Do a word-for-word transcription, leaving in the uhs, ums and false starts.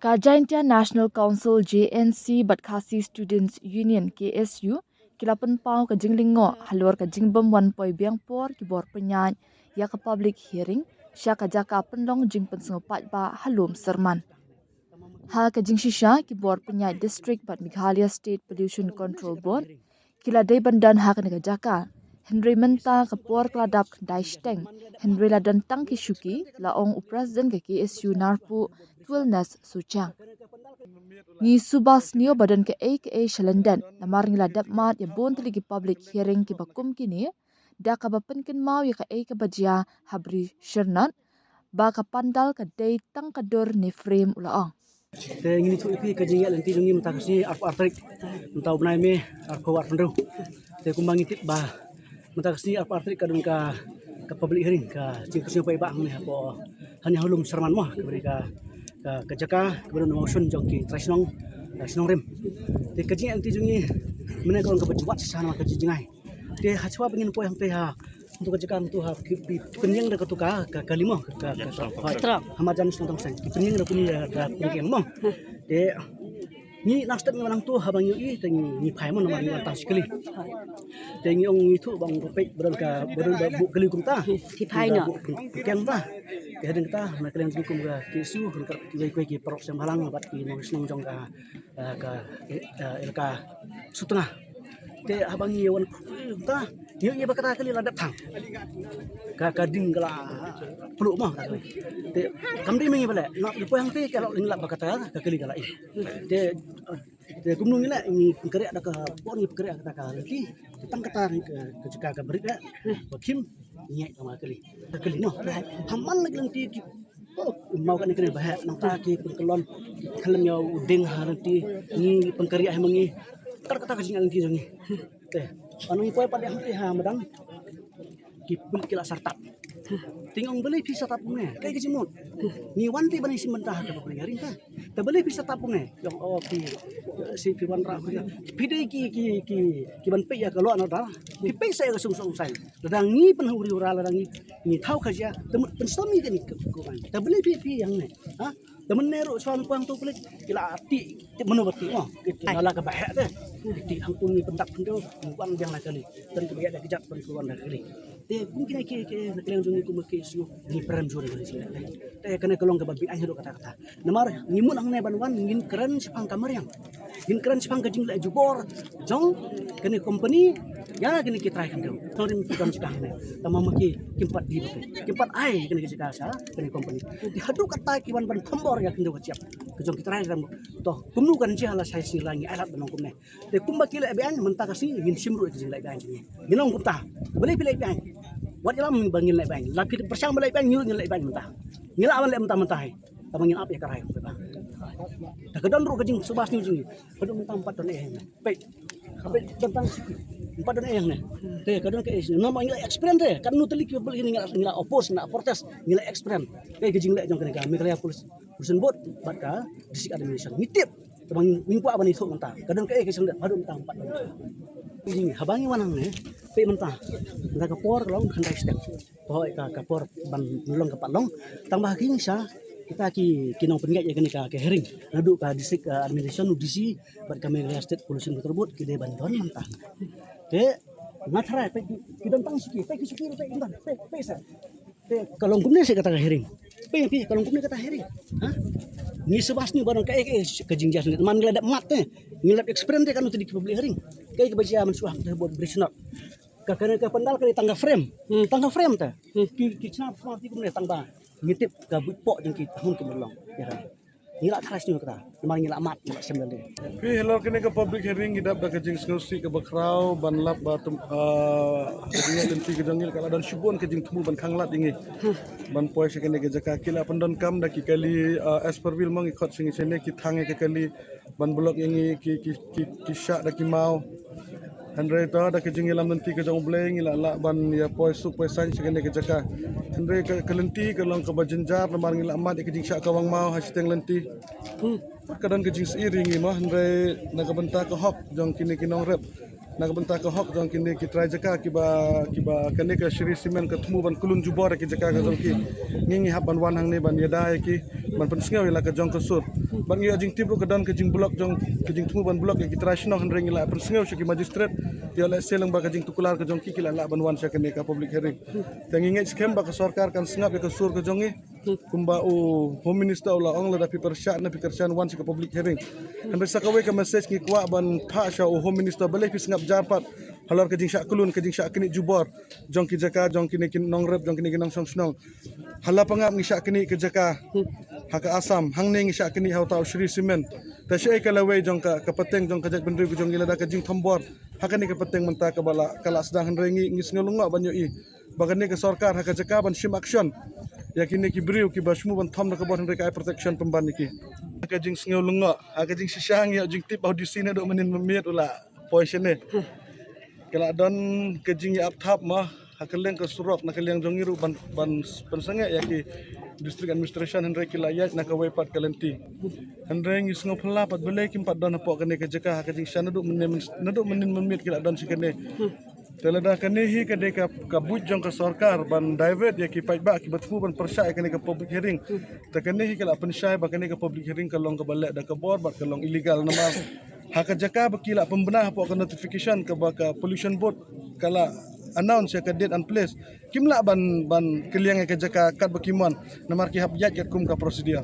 Ka Jaintia National Council, J N C, bad Khasi Students Union, K S U, ki la pynpaw ka jinglyngngoh halor ka jingbym wan poi biang por ki bor pynïaid ïa ka public hearing sha ka jaka pynlong jingpynsngewpaidbah ha Lum Syrman. Ha ka jingshisha, ki bor pynïaid district bad Meghalaya State Pollution Control Board ki la dei ban don ha kane ka jaka. Hynrei mynta ka por ka la dap khyndai shiteng, hynrei la don tang ki shuki, la ong u president ka K S U Narpuh, Twilnes Suchang. Ngi sngewbha sniew ba don kaei kaei sha lyndet, namar ngi la dep mad ïa bun tylli ki public hearing kiba kum kine, da kaba pynkynmaw ïa kaei kaba jia ha Bri Shyrnot, ba ka pandal ka dei tang ka dur ne frame, u la ong. Te ngin ïathuh ïa phi ka jingïaid lynti jong ngi mynta ka sngi arphew ar tarik mynta u bnai May arphew arphew hynriew. Te kumba ngi tip ba mynta ka sngi arphew ar tarik ka don ka, ka public hearing, ka jingpynsngewpaidbah hangne hapoh, hangne ha Lum Syrman mo, kaba dei ka, ka, ka jaka kaba don ha mawshun jong ki trai shnong, eh, shnong rim. Te ka jingïaid lynti jong ngi mynne ka long kaba jwat shisha namar ka jingjngai. Te hashwa ba ngin poi hangtei ha, hangto ka jaka hangto ha, ki, ki, ki pynïeng da kato ka, ka, ka kali mo, ka, ka, ka, ka, ha marjan shnong Tongseng. Ki pynïeng da kuni, da, da kuni kieng mo. Te ngi nang step ngi wan hangto haba ngi ïohi te ngi, ngi phai mo namar ngi wan tang shi kali. Te ngi ong ngi ïathuh ba ong ba peit ba don ka, ba don ba buh kali kumta. Ki phai noh. Buh kieng ta. Te hadien kata na ka liang jong ngi kum ka K S U, ryngkat kiwei kiwei ki parok seng bhalang bad ki nongshong shnong jong ka, eh, ka, eh, eh, elaka Sutnga. Te haba ngi wan kumta, ngi ïohi ba kata ka kali la dep thang. Ka, ka ding ka la pluh mo kata ka kali. Te kam dei ma ngi ba leh, ngi poi hangtei ka la, ngi lap ba kata ka kali ka la ïeng. Te, te kumno ngi leh, ngi pynkynriah da ka por, ngi pynkynriah kata ka lynti. Tang kata ka, ka jaka kaba rit eh, ba khim ngi ïaid tang ma ka kali. Ka kali noh. Ha man la ki lynti ki, oh, maw kane kane ba heh, nangta ki pynkyllon, ki khlem ïa u ding ha lynti, ngi pynkynriah hi ma ngi. Kata kata ka jingïaid lynti jong ngi. Te, haba ngi poi pat ïa hangtei ha madan, ki pulit ki la sar tap. Te ngi ong balei phi sar tap kumne, kaei ka jingmut. Ngi wan te ban ïashim bynta ha kaba phi ïaring te. Te balei phi sar tap kumne. Ong, oh, phi, eh, shi phi wanrah, phi, phi dei ki, ki, ki, ki ban peit ïa ka law and order. Phi peit sa ïa ka sum sum sai. Lada ngi pynhuri hura, lada ngi, ngi thaw ka jia, te mut pynshitom ïa kane ka, ka, ka. Te balei phi, phi ïa hangne. Ha? Te mynne ruh shuwa ngi poi hangto pulit, ki la tih, tih mano ba tih, oh, ki tih na la kaba heh te. Ki tih hangto ngi pyndap hangto, ngi wan biang la kali. Te ngi kaba ïaid da kjat, te ngi wan da kali. Te kum kine ki, ki, na ka liang jong ngi kum ka K S U, ngi prem jur ïa kane ka jingleh. Te kane ka long kaba be-aiñ haduh katta katta. Namar ngi mut hangne ban wan, ngin kren shaphang ka mariang. Ngin kren shaphang ka jingleh jubor jong kane company ïa kine ki trai khyndew. Nongrim ki don jaka hangne. Tangba ma ki kim pat die ba ki, kim pat ai kane ka jaka sha kane company. Te haduh katta ki wan ban thombor ïa khyndew ka shyiap ka jong ki trai khyndew. To kumno kan jia, la shai sngi la ngi ai lad ban long kumne. Te kumba ki leh be-aiñ, mynta ka sngi ngin shim ruh ïa ka jingleh be-aiñ jong ngi. Ngin ong kumta, balei phi leh be-aiñ? Wat ïalam ba ngin leh be-aiñ. Lada phi pyrshang ban leh be-aiñ, ngi ruh ngin leh be-aiñ mynta. Ngi lah ban leh mynta mynta hi. Tangba ngin ap ïa ka rai kumta. Te ka don ruh ka jingsngewbha sniew jong ngi. Ka don mynta ym pat don ei ei hangne. Peit. Peit don tang shi. Ym pat don ei ei hangne. Te ka don kaei sniew. Namar ngi la experience te. Katno tylli ki public ngi la, ngi la oppose, ngi la protest, ngi la experience. Kaei ka jingleh jong kane ka Meghalaya Police, Pollution Board bad ka District Administration. Ngi tip. Tangba ngim kwah ban ïathuh mynta. Ka don kaei ka jingdep haduh mynta ym pat don. Ngi, haba ngi wan hangne, peit mynta. Mynta ka por ka long khyndai step. Poi ka, ka por ban long ka pat long. Tangba ha ka jingshisha kita ki, ki nongpynïaid ïa kane ka, ka hearing naduh ka District, uh, Administration, D C bad ka Meghalaya State Pollution Control Board ki dei ban don mynta. Te nga tharai peit ki, ki don tang shuki, peit ki shuki, peit ki don, peit, peit sa. Te ka long kumne seh kata ka hearing. Peit phi, ka long kumne kata hearing. Ha? Ngi sngewbha sniew ba don kaei kaei ka jingjia sniew. Namar ngi la dep mad te. Ngi la dep experience te katno tylli ki public hearing. Kaei kaba jia mynshuwa ha Bri Shyrnot. Ka, ka, ka pandal ka dei tang ka frame. Hmm. Tang ka frame te. Hmm. Ki, ki chna phi kumne tangba ngi tip ka buit poh jong ki hun ki ban long. Ïa ka. Ngi la tharai sniew kata. Namar ngi la mad, ngi la shem lade. Phi, halor kane ka public hearing ngi dap da ka jingsngewsih kaba khraw ban lap ba tum, ah, ka jingïaid lynti ka jong ngi ka la don shibun ka jingthmu ban khanglad ïa ngi. Hmm. Ban poi sha kane ka jaka, ki la pyndonkam da ki kali, ah, Asperville mo ngi khot sha ngi shane, ki thang ïa ka kali ban block ïa ngi, ki, ki, ki, ki shah da ki maw. Hynrei to da ka jingïalam lynti ka jong U Blei ngi la lah ban ïa poi suk poi saiñ sha kane ka jaka. Hynrei ka, ka lynti ka long kaba jynjar namar ngi la mad ïa ka jingshah kawang maw ha shiteng lynti. Hmm. Ka don ka jingsyier ïa ngi mo, hynrei na ka bynta ka hok jong kine ki nongrep, na ka bynta ka hok jong kine ki trai jaka kiba, kiba kane ka Shree Cement ka thmu ban khlun jubor ïa ki jaka ka jong ki, ngi, ngi hap ban wan hangne ban ïada ïa ki. ban pynsngew ïa la ka jong ka sur. Bad ngi ïoh jingtip ruh ka don ka jingblok jong, ka jingthmu ban blok ïa ki trai shnong, hynrei ngi la pynsngew sha ki magistrate, ïoh lehse lyngba ka jingtuklar ka jong ki, ki la lah ban wan sha kane ka public hearing. Te ngi ngeit skhem ba ka sorkar kan sngap ïa ka sur ka jong ngi. Kumba u Home Minister u la ong, lada phi pyrshah ne phi kyrshan, wan sha ka public hearing. Hynrei sa kawei ka message ngi kwah ban phah sha u Home Minister, balei phi sngap jar pat halor ka jingshah kyllon, ka jingshah knieh jubor jong ki jaka, jong kine ki nongrep, jong kine ki nongshong shnong. Hala Pangap ngi shah knieh ka jaka ha ka Assam, hangne ngi shah knieh ha uta u Shree Cement. Te shaei ka lawei jong ka, ka pateng jong ka jaitbynriew ka jong ngi lada ka jingthombor ha kane ka pateng mynta kaba la, ka la sdang, hynrei ngi, ngi sngew lyngngoh ban ïohi ba kane ka sorkar ha ka jaka ban shim action ïa kine ki briew kiba shmu ban thom da ka bor, hynrei ka ai protection pynban ïa ki. Ka jingsngew lyngngoh, ha ka jingshisha ngi ïoh jingtip ba u D C naduh mynnin mynmiet u la poi shane. Ka la don ka jingïap thap ma ha ka liang ka surok, na ka liang jong ngi ruh ban, ban pynsangeh ïa ki district administration, hynrei ki la ïaid na kawei pat ka lynti. Hynrei ngi sngew phylla pat balei kim pat don hapoh kane ka jaka ha ka jingshisha, naduh mynnin, naduh mynnin mynmiet ki la don shi kane. Te lada kane hi ka dei ka, ka buit jong ka sorkar ban divert ïa ki paidbah kiba thmu ban pyrshah ïa kane ka public hearing, te kane hi ka la pynshai ba kane ka public hearing ka long kaba leh da ka bor bad ka long illegal, namar ha ka jaka ba ki la pynbna hapoh ka notification kaba ka Pollution Board ka la announce ïa ka date and place, kim lah ban, ban kylliang ïa ka jaka katba ki mon, namar ki hap ïaid katkum ka procedure.